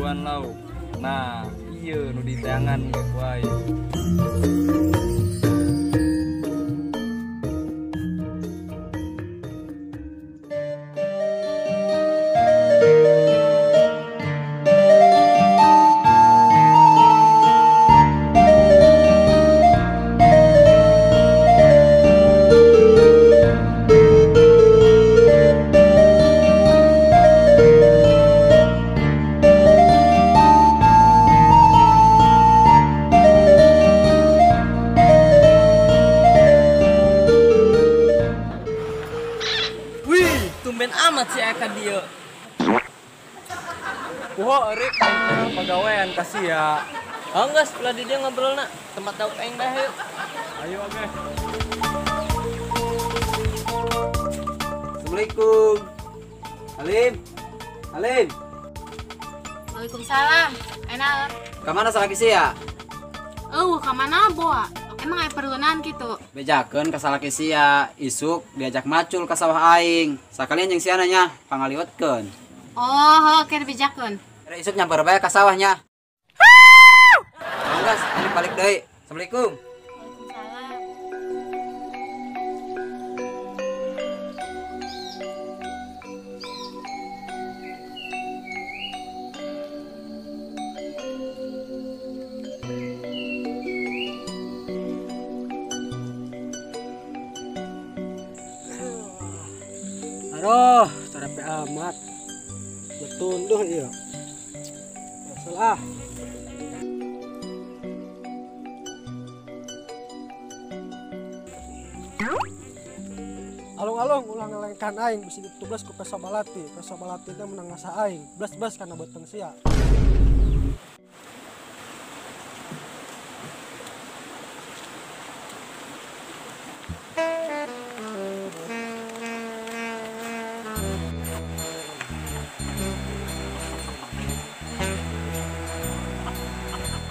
mingguan lauk. Nah, ieu nu diteangan ge ku aing. Tumben amat si Eka dia. Wah, Erik, pegawaian kasih ya. Oh enggak, setelah dia ngobrol nak tempat tahu aing dah yuk. Ayo oke. Assalamualaikum. Halim. Halim. Waalaikumsalam. Enak. Kamana salaki sia? Eueuh, kamana boa? Emang aya perlunan gitu. Bejakeun ka salaki sia, isuk diajak macul ka sawah aing. Sakalian jeung sia nya pangaliwetkeun. Oh, oke dibejakeun. Rek isuk nyamper bae ka sawahnya. Enggeus, ini balik deui. Assalamualaikum. Waalaikumsalam. Aduh, capek amat. Betunduh iya. Masalah. Alung-alung ulah ngelengkan aing bisi ditublas ku peso balati. Peso balati teh menang ngasa aing. Blas-blas kana beuteung sia.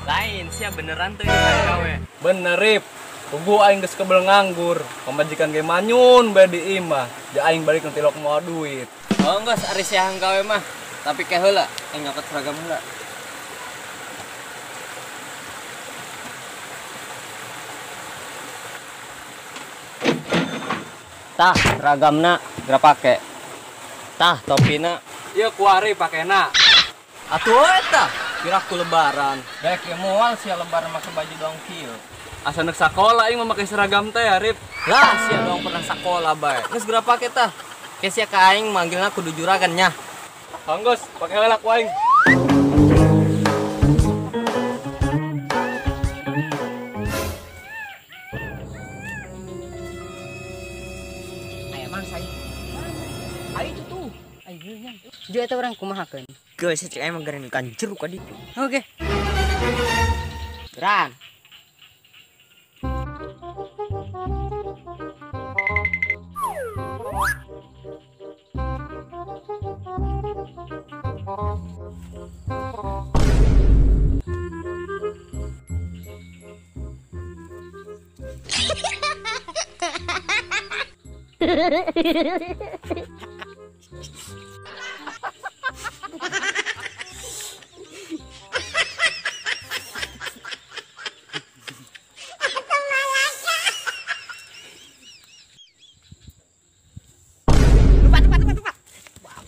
Lain sia beneran tuh gawe. Bener Rip. Tunggu aing geus kebel nganggur. Pamajikan ge manyun bae di imah. Ja aing balik nu tilok moal duit. Oh geus ari sia gawe mah. Tapi ke heula aing nyokot seragam heula. Tah seragamna geura pake. Tah topina. Ieu kuari pakena. Atuh eta. Kira aku lebaran. Baik ya moal sia lebaran make baju doang kieu. Asa nek sakola aing mah make seragam teh ya, Rip. Lah sia doang pernah sakola bae. Geus geura pake tah. Ke sia ka aing manggilna kudu juragan nya. Anggus, pake heula ku aing. Aya mah saya. Ayo itu tuh. Ayo nya. Ju eta urang kumahakeun? Geus cek aing mah geura kan jeruk ka ditu. Oke. Geran.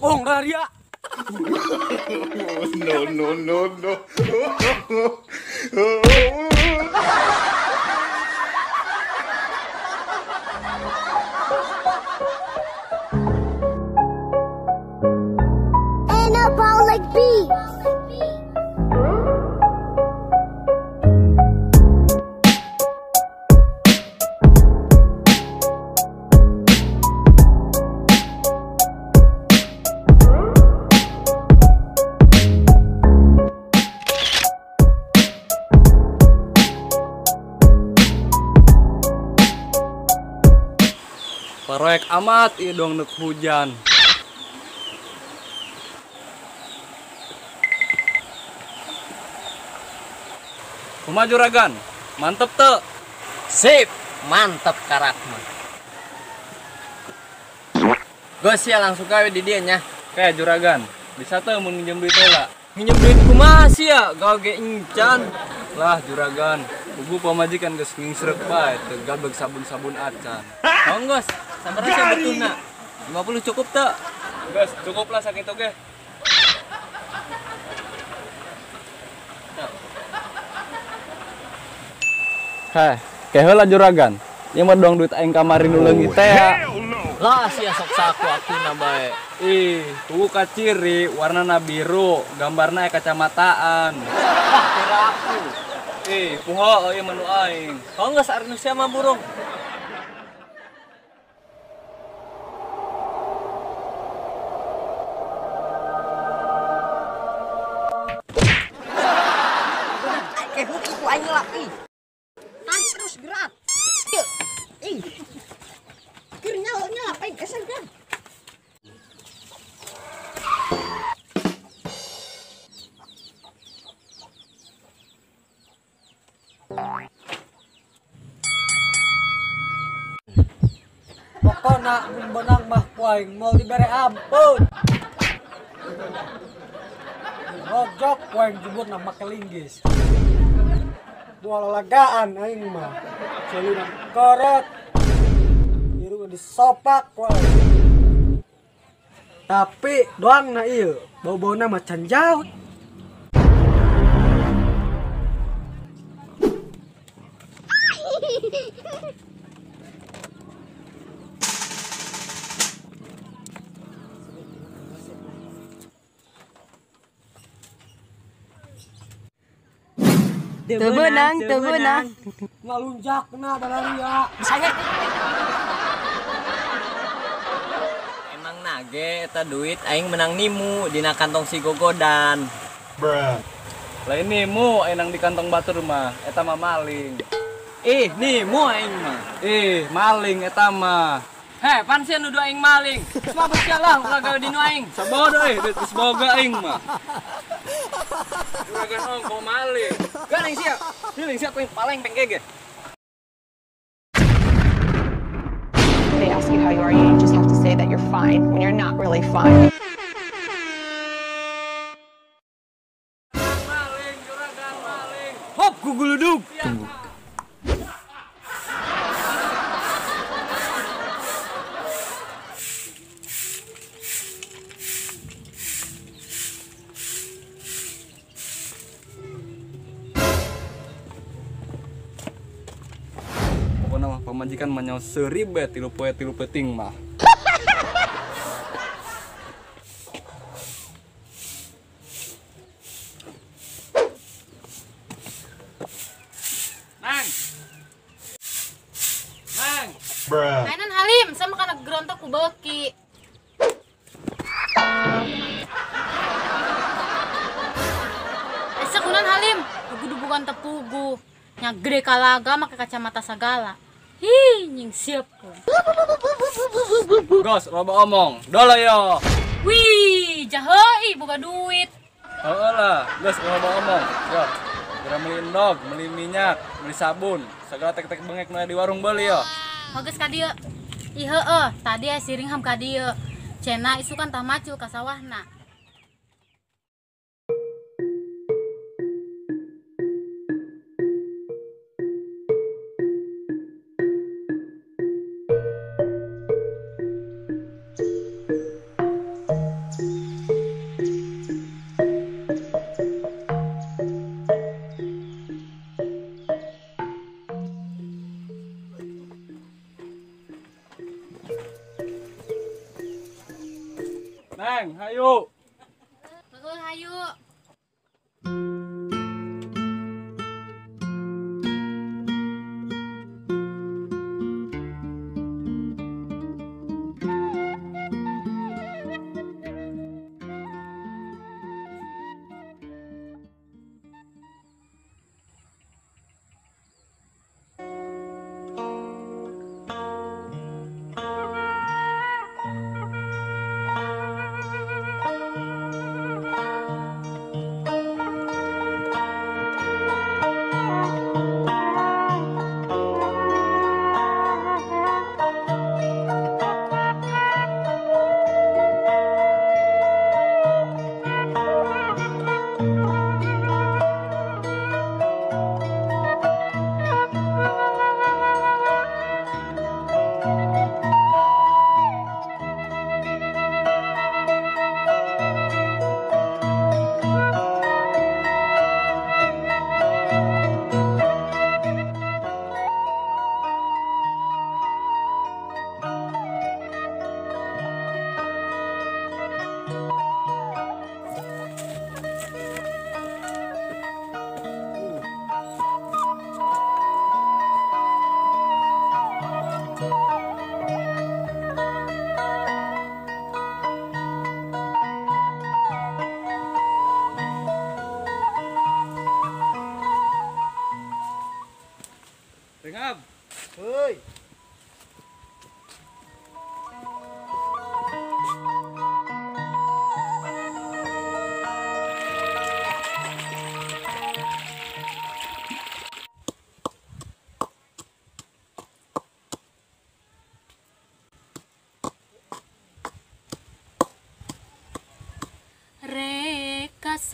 Bohong Raria. No no no no. Anabolic beats. Proyek amat ieu dong nek hujan. Kumaha juragan? Mantep teu? Sip, mantep karak mah. Geus sia langsung gawe di dieu nya. Kayak juragan, bisa teu mun minjem duit heula? Minjem duit kumaha sia, gawe ge encan. Lah juragan, pugu pamajikan geus ngingsreuk bae teu gableg sabun-sabun acan. Oh geus, sabaraha sia betulna? 50 cukup teu? Geus, cukup lah sakitu ge. Heh, ke heula juragan. Ieu mah doang duit aing kamari nu leungit teh ya. Lah sia sok saku akuna bae. Ih, tuh kaciri warnana biru, gambarna aya kacamataan. Wah, kira aku. Ih, puho euy mah nu aing. Oh geus ari nu sia mah burung. Kayak ku aing ngelap ih. Tarik terus gerak. Yuk. Ih. Keur nyalap aing kesel kan. Pokona mun beunang mah ku aing moal dibere ampun. Rojok ku aing jebutna make linggis. Moal lalagaan aing mah. Ceulina korot. Irungna disopak ku aing. Tapi doangna ieu, bau-bauna mah can jauh. Teu beunang, teu beunang. Ngalunjakna balaria. Emang nage eta duit aing menang nimu dina kantong si gogodan. Lain nimu aing nang di kantong batur mah, eta mah maling. Ih, nimu aing mah. Ih, maling eta mah. Heh, pan sia nuduh aing maling. Semua sia lah ulah gawe dinu aing. Sabodo euy, duit geus boga aing mah. Juragan ongko maling. Garing sia. Hiling sia ku paleng pengge ge. They ask you how you are, you just have to say that you're fine when you're not really fine. Maling, juragan maling. Hop, guguludug. Tunggu. Pokoknya mah pamajikan mah nyaho seuri bae 3 poe 3 peuting mah. Nang. Nang. Mainan Halim, sama kana gerontok ku beuki. Asa kunan Halim, kudu bukan tepugu. Nya gede kalaga make kacamata sagala. Hi, nying siap ku. Gos, loba omong. Dolo yo. Wih, jahe ih boga duit. Heeh lah, geus loba omong. Yo, geura meuli endog, meuli minyak, meuli sabun, segala tek-tek bengek nu aya di warung beuli yo. Bagus ka dieu. Ih heueuh, tadi aya siring ham ka dieu. Cenah isukan tah macul ka sawahna. Neng, hayu. Betul, hayu.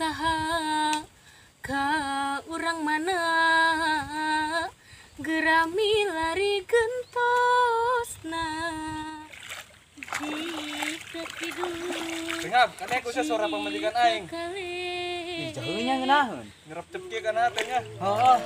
saha ka urang mana geura milari gentosna jika tidur. Ringab, kadek usah suara pamajikan aing. Ih, jauhnya ngeunaheun. Ngerep cepki kana hate nya. Heeh.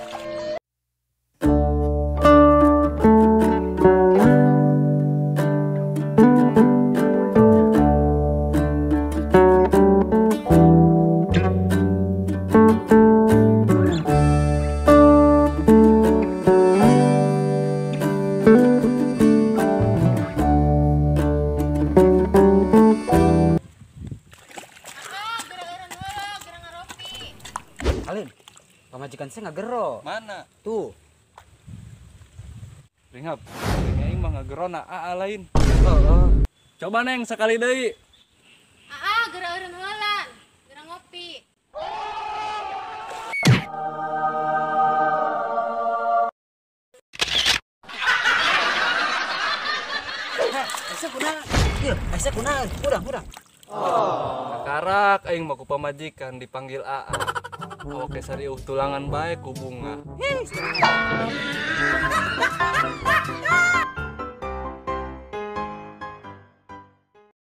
Alin, pamajikan saya ngagero. Mana? Tuh. Ringab, aing mah ngagerona aa lain. Heeh. Coba neng sekali deui. Aa, geura eureun heula. Geura ngopi. Heh, asa kunaon? Ieu, asa kunaon? Urang. Kakarak aing mah ku pamajikan dipanggil aa. Oke sariuh tulangan bae ku bunga. Hih.